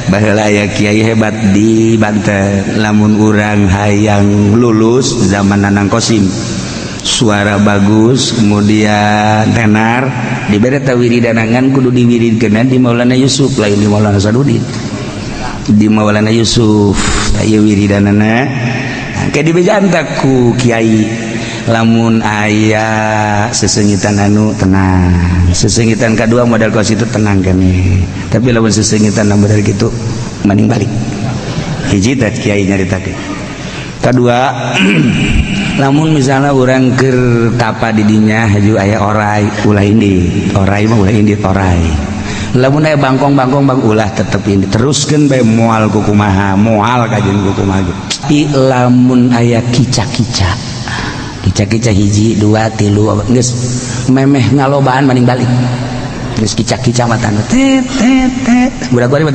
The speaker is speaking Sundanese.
Baheula aya kiai hebat di Banten, lamun urang hayang lulus zaman Nanang Kosim, suara bagus, kemudian tenar, dibere ta wiridanangan, kudu diwiridkeun di Maulana Yusuf, lain di Maulana Sadudin, di Maulana Yusuf. Tah, ieu wiridanana kayak dibejaan ku kiai, lamun aya sesengitan anu tenang, sesengitan kedua modal kos itu tenang kene, tapi lamun sesengitan modal gitu mending balik. Hiji teh kiai nyaritakeun. Kedua, lamun misalnya orang keur tapa di dinya haju aya orai, ulah indit, orai mah ulah indit orai. Lamun aya bangkong-bangkong bang, ulah, tetep ini teruskeun bae, moal kukumaha, moal kajeun kukumaha. Tapi lamun aya kica-kica, kica-kica hiji dua tilu, geus memeh ngalobaan, mending balik. Geus kica-kica mah tet tet tet, budak gua mah.